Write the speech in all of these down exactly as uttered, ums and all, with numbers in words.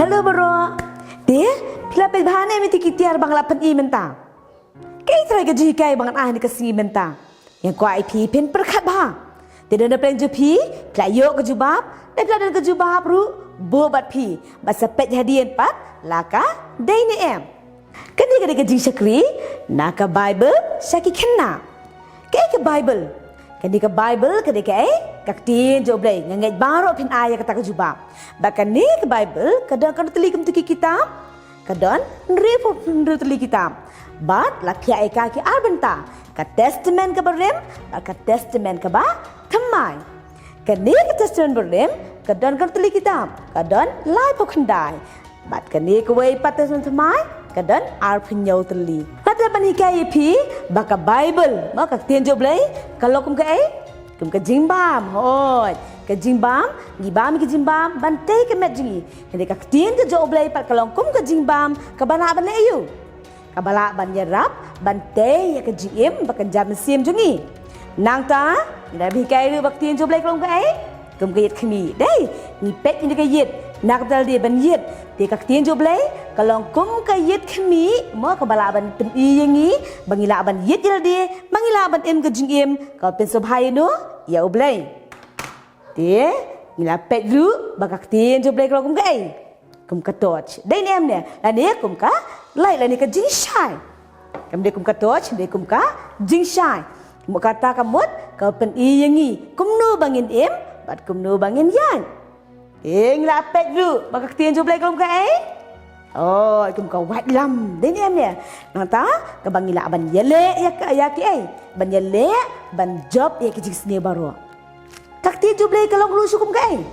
Hello baroh. Te phi la peit bha ne ïa kito ki tiar ba nga la pyni mynta? Kaei trai ka jinghikai ba ngan ai ha kane ka sngi mynta? Nga kwah ïa phi phin pyrkhat bha. Te don na pdeng jong phi, phi la ïoh ka jubab, ne phi la don ka jubab ruh, buh bad phi. Bad sa peit hadien pat la ka dei ne em. Kane ka dei ka jingshakri na ka Baibl sha ki khynnah. Kaei ka Baibl? Kane ka Baibl ka dei kaei? Ka ktien jong U Blei. Nga ngeit baroh phin ai ïa kata ka jubab. Bad kane ka Baibl ka don katno tylli kum kito ki kitab? Ka don hynriewphew hynriew tylli kitab. Bad la phiah ïa ka ki ar bynta, ka Testament kaba rim bad ka Testament kaba thymmai. Kane ka Testament barim ka don katno tylli kitab? Ka don laiphew khyndai. Bad kane kawei pat, Testament thymmai, ka don arphew hynñiew tylli. Lada ban hikai ïa phi ba ka Baibl, mo, ka ktien jong U Blei, ka long kum kaei? Kum ka jingbam. Hooid, ka jingbam. Ngi bam ïa ka jingbam ban tei ka met jong ngi. Hynrei ka ktien ka jong U Blei pat ka long kum ka jingbam kaba lah ban leh aïu? Kaba lah ban ïarap ban tei ïa ka jingim bad ka jingïap mynsiem jong ngi. Nangta ngi la hikai ruh ba ka ktien jong U Blei ka long kaei? Kum ka ïit khmih. Dei, ngi peit ïa ka ïit, na ka bynta lade ban ïit. Te ka ktien jong U Blei ka long kum ka ïit khmih, mo, kaba lah ban pyni ïa ngi ba ngi lah ban ïit ïa lade, ba ngi lah ban im ka jingim kaba pynsngewbha ïa uno, ïa U Blei. Te ngi la peit ruh ba ka ktien jong U Blei ka long kum kaei? Kum ka torch. Dei ne em ne? Lane kum ka light, lane ka jingshai. Kam dei kum ka torch, dei kum ka jingshai. Mo, kata ka mut ka pyni ïa ngi kumno ba ngin im bad kumno ba ngin ïaid. Te ngi la peit ruh ba ka ktien jong U Blei ka long kaei? Oh, kum ka waitlam. Dei ne em ne? Nangta kaba ngi lah ban ïaleh ïa ka, ïa kiei? Ban ïaleh ban jop ïa ki jingsniew baroh. Ka ktien jong U Blei ka long ruh shuh kum kaei?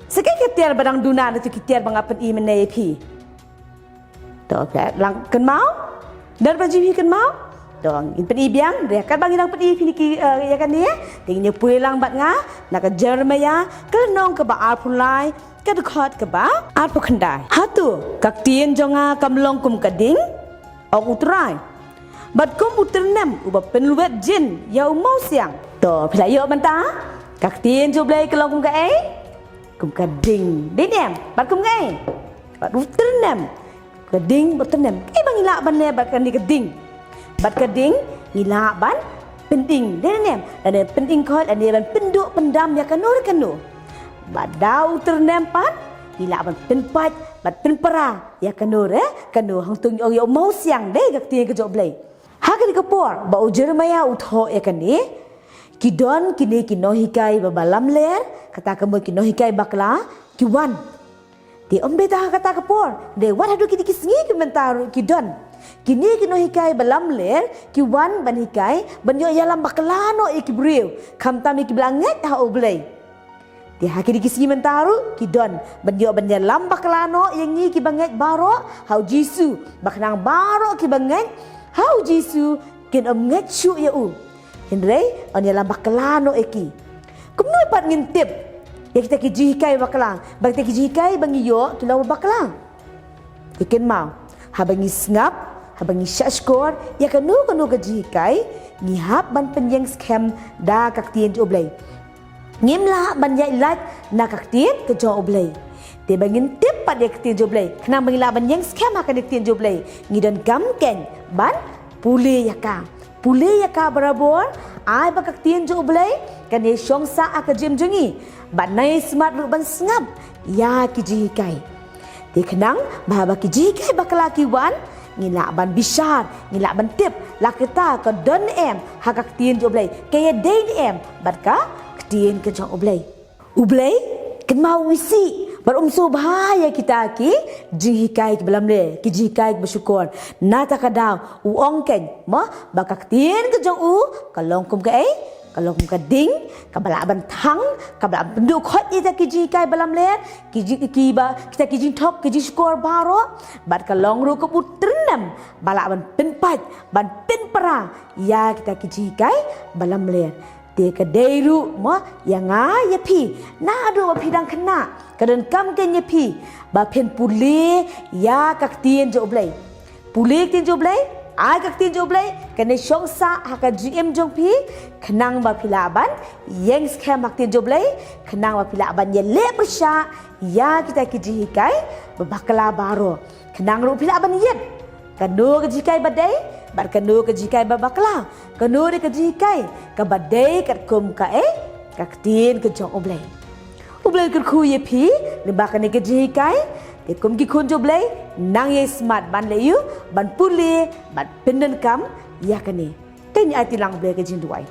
Sa kaei ka tiar ba dang duna na kito ki tiar ba nga pyni mynne ïa phi? To, phi la kynmaw? Don ba ju phi kynmaw? To ngin pyni biang, hynrei katba ngi dang pyni ïa phi ïa kane, te ngin ïa pule lang bad nga na ka Jeremaïah ka lynnong kaba arphew lai, ka dkhot kaba arphew khyndai. Hato ka ktien jong nga kam long kum ka ding, ong U Trai, bad kum u tyrnem uba pynlwet jin ïa u mawsiang? To phi la ïoh mynta? Ka ktien jong U Blei ka long kum kaei? Kum ka ding. Dei ne em? Bad kum kaei? Bad u tyrnem. Ka ding bad u tyrnem. Kaei ba ngi lah ban leh bad kane ka ding? Bad ka ding ngi lah ban pynding. Dei ne em? Lane pynding khoit, lane ban pynduh pyndam ïa kano re kano. Bad da u tyrnem pat ngi lah ban pynpait bad pynpra ïa kano re kano, hangto ngi ong ïa u mawsiang. Dei ka ktien ka jong U Blei. Ha kane ka por ba u Jeremaïah u thoh ïa kane, ki don kine ki nonghikai ba, ba lamler, kata ka mut ki nonghikai bakla, ki wan. Te ym beit ha kata ka por, hynrei wat haduh kine ki sngi ki mynta ruh ki don kine ki nonghikai ba lamler, ki wan ban hikai ban ïoh ïalam bakla noh ïa ki briew, khamtam ïa kiba la ngeit ha U Blei. Te ha kine ki sngi mynta ruh ki don ban ïoh ban ïalam bakla noh ïa ngi kiba ngeit baroh ha U Jisu, ba khnang baroh kiba ngeit ha U Jisu kin ym ngeit shuh ïa u, hynrei yn ïalam bakla noh ïa ki. Kumno pat ngin tip ïa kita ki jinghikai bakla ba kita ki jinghikai ba ngi ïoh ki long bakla? Te kynmaw, haba ngi sngap, haba ngi shahshkor ïa kano kano ka jinghikai, ngi hap ban pynïeng skhem da ka ktien jong U Blei. Ngim lah ban ïaid lait na ka ktien ka jong U Blei. Te ba ngin tip pat ïa ka ktien jong U Blei, khnang ba ngi lah ban ïeng skhem ha kane ka ktien jong U Blei, ngi donkam kein ban pule ïa ka. Pule ïa ka barabor, ai ba ka ktien jong U Blei kan ïashong sah ha ka jingim jong ngi. Bad nang ïasmat ruh ban sngap ïa ki jinghikai. Te khnang ba haba ki jinghikai bakla ki wan, ngi lah ban bishar, ngi lah ban tip, la kita ka don em ha ka ktien jong U Blei, ka ïadei em bad ka ktien ka jong U Blei. U Blei, kynmaw, u isih bad um sngewbha ïa kita ki jinghikai kiba lamler, ki jinghikai kiba shukor. Nata ka daw u ong kein, mo, ba ka ktien ka jong u ka long kum kaei? Ka long kum ka ding kaba lah ban thang, kaba lah ban pynduh khoit ïa kita ki jinghikai ba lamler, ki jing, kiba, kita ki jingthok, ki jingshukor baroh. Bad ka long ruh kum u tyrnem ba lah ban pynpait, ban pynpra ïa kita ki jinghikai ba lamler. Te ka dei ruh, mo, ïa nga ïa phi, naduh ba phi dang khynnah, ka donkam kein ïa phi ba phin pule ïa ka ktien jong U Blei. Pule ktien jong U Blei, ai ka ktien jong U Blei kan ïashong sah ha ka jingim jong phi, khnang ba phi lah ban ïeng skhem ha ka ktien jong U Blei, khnang ba phi lah ban ïaleh pyrshah ïa kita ki jinghikai bakla baroh. Khnang ruh phi lah ban ïoh kano ka jinghikai ba dei bad kano ka jinghikai ba bakla. Kano ruh ka jinghikai kaba dei katkum kaei ka ktien ka jong U Blei. U Blei un kyrkhu ïa phi lyngba kane ka jinghikai. Te kum ki khun jong U Blei, nang ïai smat ban leh ïa u, ban pule bad pyndonkam ïa kane. Te ngin aiti lang U Blei ka jingduwai.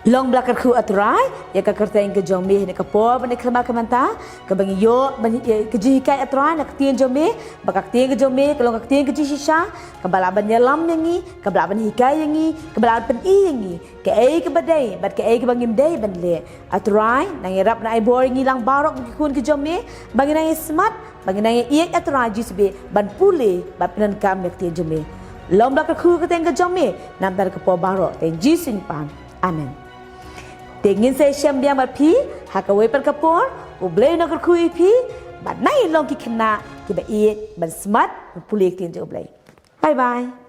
Long ba la kyrkhu, A Trai, ïa ka kyrteng ka jong me ha kane ka por bad ha kane ka mynta, kaba ngi ïoh ban, ïa ka jinghikai, A Trai, na ka ktien jong me, ba ka ktien ka jong me ka long ka ktien ka jingshisha kaba lah ban ïalam ïa ngi, kaba lah ban hikai ïa ngi, kaba lah ban pyni ïa ngi kaei kaba dei bad kaei kaba ngim dei ban leh. A Trai, nang ïarap, nang ai bor ïa ngi lang baroh ki khun ki jong me, ba ngin nang ïai smat, ba ngin nang ïai ïeit, A Trai Jisu, ban pule bad pyndonkam ïa ka ktien jong me. Long ba la kyrkhu ka kyrteng ka jong me namar ka por baroh, ha ka kyrteng Jisu ngi pan. Amen. Te ngin sa ïashem biang bad phi ha kawei pat ka por. U Blei un kyrkhu ïa phi bad nang ïa long ki khynnah kiba ïeit ban smat ban pule ïa ka ktien jong U Blei. Bye bye.